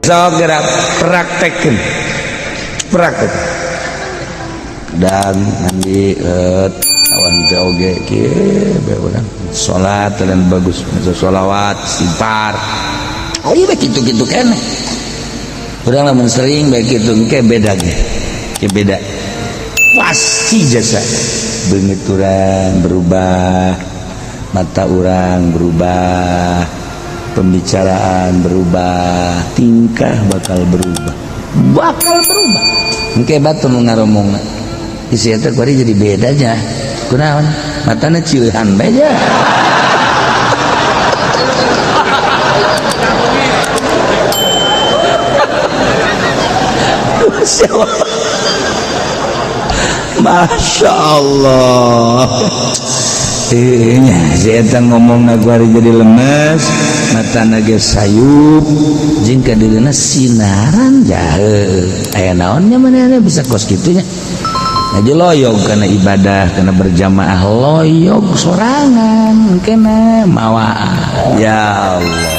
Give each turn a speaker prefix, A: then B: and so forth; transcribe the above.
A: Sok gerak praktekkeun, praktek dan mandi awan teh oge kieu bae urang salat dan bagus maca sholawat, istighfar. Ayo bae kitu-kitu keneh urang. Lamun sering bae kitu, engke beda ge, ke beda pasti. Jasa beungit urang berubah, mata urang berubah, pembicaraan berubah, tingkah bakal berubah, bakal berubah. Engke batur nu ngaromongna isi eta kuari jadi beda nya, kunaon matana cieuhan bae nya. Masya Allah. Masya Allah. Nya si eta ngomong kuari jadi lemes, matana ge sayup jeung ka dirina sinaran jahe. Aya naonnya manehna bisa kos kitu nya? Aja loyog karena ibadah, karena berjamaah, loyog sorangan kena mawa. Ya Allah.